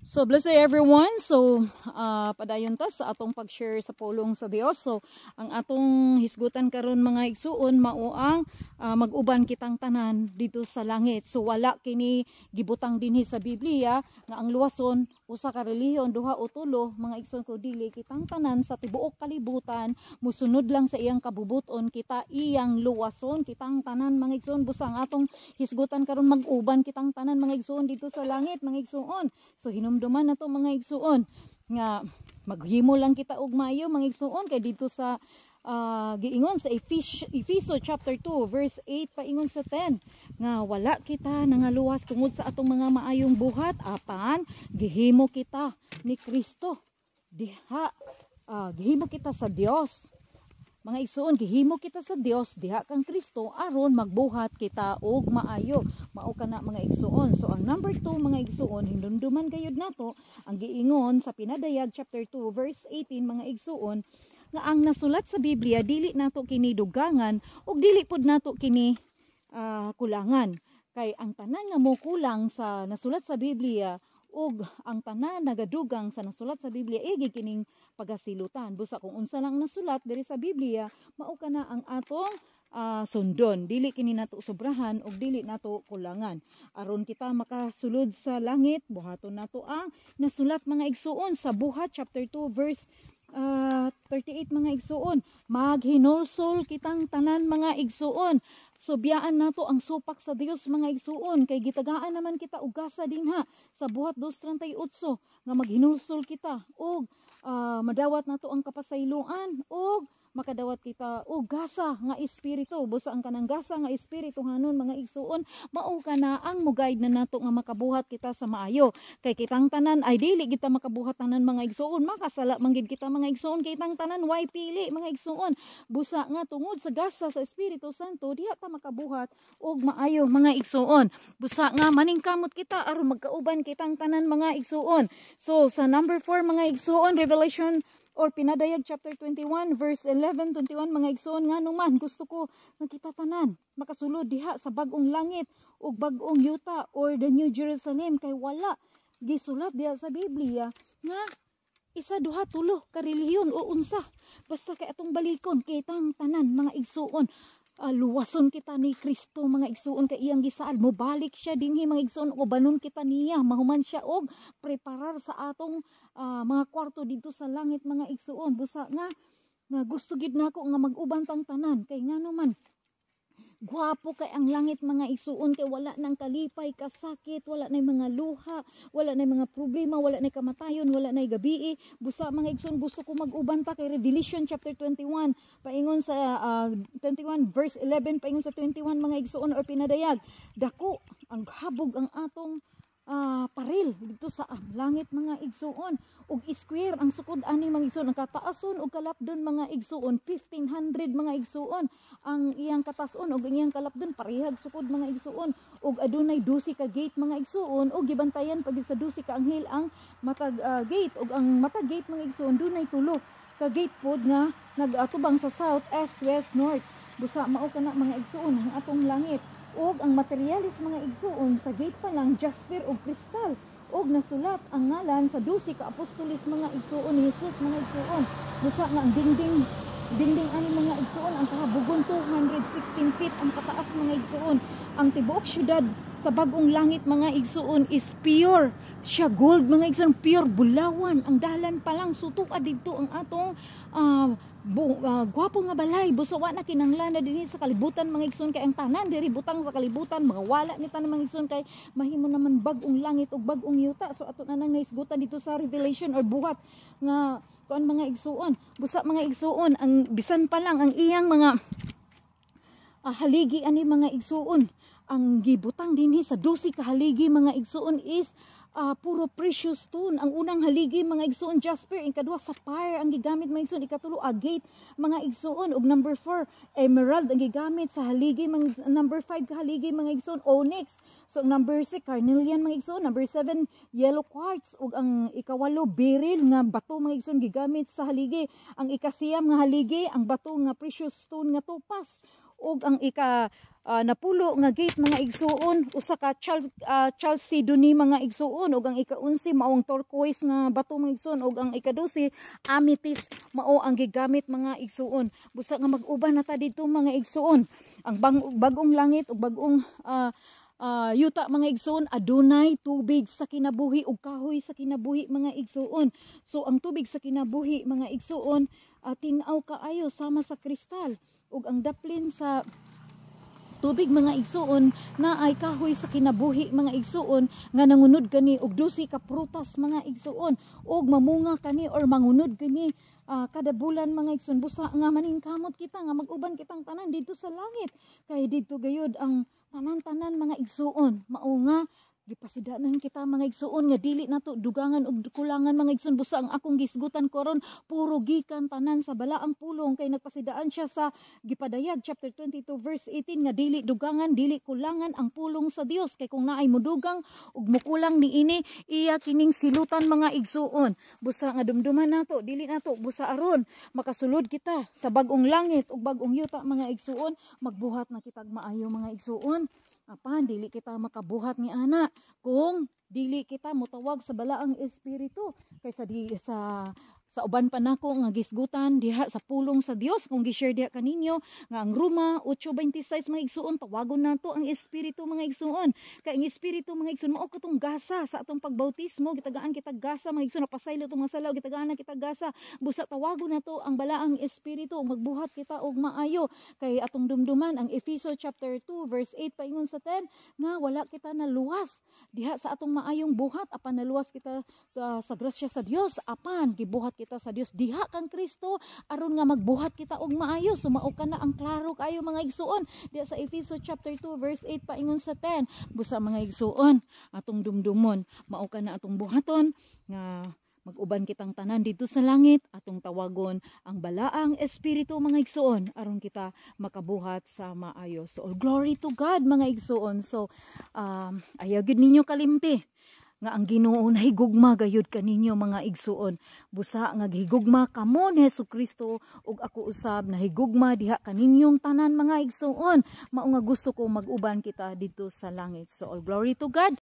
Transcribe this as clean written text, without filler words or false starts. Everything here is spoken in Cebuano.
So bless day, everyone. So padayon ta sa atong pag-share sa pulong sa Dios. So ang atong hisgutan karon, mga igsuon, mao ang mag-uban kitang tanan dito sa langit. So wala kini gibutang dinhi sa Biblia nga ang luwason usa ka relihiyon, duha o tulo, mga igsuon ko. Dili, kitang tanan sa tibuok kalibutan musunod lang sa iyang kabubuton, kita iyang luwason kitang tanan, mga igsuon. Busa ang atong hisgutan karon, mag-uban kitang tanan, mga igsuon, dito sa langit, mga igsuon. So hinumduman nato, mga igsuon, nga maghimo lang kita og maayo, mga igsuon, kay dito sa giingon sa Efeso chapter 2 verse 8 paingon sa 10 nga wala kita nangaluwas tungod sa atong mga maayong buhat, apan gihimo kita ni Kristo diha, gihimo kita sa Dios, mga igsuon, gihimo kita sa Dios diha kang Kristo aron magbuhat kita og maayo. Mao kana, mga igsuon. So ang number 2, mga igsuon, hinumduman gayud nato ang giingon sa Pinadayag chapter 2 verse 18, mga igsuon, nga ang nasulat sa Biblia dili nato kini dugangan ug dili pud nato kini kulangan, kay ang tanan nga mo kulang sa nasulat sa Biblia ug ang tanan nagadugang sa nasulat sa Biblia, igi kining pagasilutan. Busa kung unsa lang nasulat diri sa Biblia, mao kana ang atong sundon. Dili kini nato sobrahan ug dili nato kulangan. Aron kita makasulod sa langit, buhaton nato ang nasulat, mga igsuon, sa Buhat chapter 2 verse 38, mga igsuon. Maghinulsol kitang tanan, mga igsuon. So biyaan nato ang supak sa Dios, mga igsuon, kay gitagaan naman kita og gasa dinha sa Buhat 2:38 nga maghinulsol kita og madawat nato ang kapasayloan og makadawat kita og gasa nga espiritu. Busa ang kanang gasa nga espiritu hanon, mga igsuon, mao kana ang mo-guide na nato nga makabuhat kita sa maayo, kay kitang tanan ay dili kita makabuhat tanan, mga igsuon. Makasala man gid kita, mga igsuon. Kitang tanan way pili, mga igsuon. Busa nga tungod sa gasa sa Espiritu Santo, diha ta makabuhat og maayo, mga igsuon. Busa nga maningkamot kita aron magkauban kitang tanan, mga igsuon. So sa number 4, mga igsuon, Revelation or Pinadayag chapter 21 verse 11 21, mga igsuon, nga man gusto ko nga kita tanan makasulod diha sa bag-ong langit ug bag-ong yuta or the New Jerusalem, kay wala gisulat diha sa Biblia nga isa, duha, tulo ka relihiyon o unsa. Basta kay atong balikon, kitang tanan, mga igsuon, luwason kita ni Kristo, mga igsuon, kay iyang gisaad mobalik siya dinhi, mga igsuon, ubanon kita niya mahuman siya og preparar sa atong mga kwarto didto sa langit, mga igsuon. Busa nga nga gusto gid nako nga mag-uban tang tanan, kay ngano man gwapo kay ang langit, mga igsuon, kay wala nang kalipay, kasakit, wala na mga luha, wala na mga problema, wala na kamatayon, wala na gabii. Busa, mga igsuon, gusto ko mag-uban ta, kay Revelation chapter 21 paingon sa 21 verse 11 paingon sa 21, mga igsuon, or Pinadayag, dako ang habog ang atong paril dito sa langit, mga igsuon, ug square ang sukod ani, mga igsuon. Ang kataason ug kalapdon, mga igsuon, 1500, mga igsuon. Ang iyang katason ug ang iyang kalapdon parehag sukod, mga igsuon, ug adunay 12 ka gate, mga igsuon, ug gibantayan pag sa 12 ka anghel ang matag gate, ug ang matag gate, mga igsuon, dunay tulo ka gate pod nga nagatubang sa south, east, west, north. Busa mao kana, mga igsuon, ang atong langit. Ug ang materialis, mga igsuon, sa gate pa lang jasper ug kristal, ug nasulat ang ngalan sa 12 ka apostoles, mga igsuon, ni Jesus, mga igsuon. Busa nga ang dingding dingding ani, mga igsuon, ang kahabugon 216 feet ang kataas, mga igsuon. Ang tibuok syudad sa bag-ong langit, mga igsuon, is pure siya gold, mga igsuon, pure bulawan. Ang dalan pa lang sutuka didto ang atong gwapo nga balay. Busa wa na kinahanglan na dinhi sa kalibutan, mga igsoon, kay ang tanan diri butang sa kalibutan mga wala ni tanan, mga igsoon, kay mahimo naman bag-ong langit ug bag-ong yuta. So ato na nang nahisgutan dito sa Revelation or Buhat nga kuan, mga igsuon. Busa, mga igsuon, ang bisan pa lang ang iyang mga haligi ani, mga igsuon, ang gibutang dinhi sa 12 ka haligi, mga igsuon, is puro precious stone. Ang unang haligi, mga igsuon, jasper, ang ikaduha sapphire ang gigamit, mga igsuon, ikatulo agate, mga igsuon, ug number 4 emerald ang gigamit sa haligi, mga number 5 ka haligi, mga igsuon, onyx. So number 6 carnelian, mga igsuon, number 7 yellow quartz, ug ang ikawalo beryl nga bato, mga igsuon, gigamit sa haligi. Ang ikasiyam nga haligi, ang bato nga precious stone nga topaz. Ug ang ika napulo nga gate, mga igsuon, usa ka chalcedony, mga igsuon. Ug ang ika-11 mao ang turquoise nga bato, mga igsuon. Ug ang ika-12, amethyst mao ang gigamit, mga igsuon. Busa nga mag-uban na ta didto, mga igsuon. Ang bag-ong langit ug bag-ong yuta, mga igsuon, adunay tubig sa kinabuhi ug kahoy sa kinabuhi, mga igsuon. So ang tubig sa kinabuhi, mga igsuon, tin-aw kaayo sama sa kristal. Ug ang daplin sa tubig, mga igsuon, na ay kahoy sa kinabuhi, mga igsuon, nga nangunod kani og 12 ka prutas, mga igsuon, ug mamunga kani or mangunod kani kada bulan, mga igsuon. Busa nga maningkamot kita nga mag-uban kitang tanan didto sa langit, kay didto gayud ang tanan-tanan, mga igsuon. Mao nga gipasidanan kita, mga igsuon, nga dili nato dugangan og kulangan, mga igsuon. Busa ang akong gisgutan karon puro gikan tanan sa balaang pulong, kay nagpasidaan siya sa Gipadayag chapter 22 verse 18 nga dili dugangan, dili kulangan ang pulong sa Dios, kay kung naay mudugang ug mukulang niini, iya kining silutan, mga igsuon. Busa nga dumduman nato, dili nato, busa aron makasulod kita sa bag-ong langit ug bag-ong yuta, mga igsuon, magbuhat na kitag maayo, mga igsuon. Apan dili kita makabuhat ni ana kung dili kita motawag sa balaang espiritu, kaysa di sa uban pa nako nga gisgutan diha sa pulong sa Dios kung gi-share diha kaninyo nga ang Roma 8:26, mga igsuon, tawagon nato ang espiritu, mga igsuon, kay ang espiritu, mga igsuon, mao katong gasa sa atong pagbautismo. Gitagaan kita gasa, mga igsuon, napasaylo tong mga sala, gitagaan na kita gasa. Busa tawagon nato ang balaang espiritu, magbuhat kita og maayo, kay atong dumduman ang Efeso chapter 2 verse 8 paingon sa 10 nga wala kita naluwas diha sa atong maayong buhat, apan naluwas kita sa grasya sa Dios, apan gibuhat kita sa Dios diha kang Kristo aron nga magbuhat kita og maayo. So mao kana ang klaro kayo, mga igsuon, diha sa Efeso chapter 2 verse 8 paingon sa 10. Busa, mga igsuon, atong dumdumon, mao kana atong buhaton nga mag-uban kitang tanan didto sa langit. Atong tawagon ang balaang espiritu, mga igsuon, aron kita makabuhat sa maayo. So all glory to God, mga igsuon. So ayaw gid ninyo kalimti nga ang Ginoo nahigugma gayud kaninyo, mga igsuon. Busa nga gihigugma kamo ni Hesus Kristo ug ako usab nahigugma diha kaninyong tanan, mga igsuon. Mao nga gusto ko mag-uban kita didto sa langit. So all glory to God.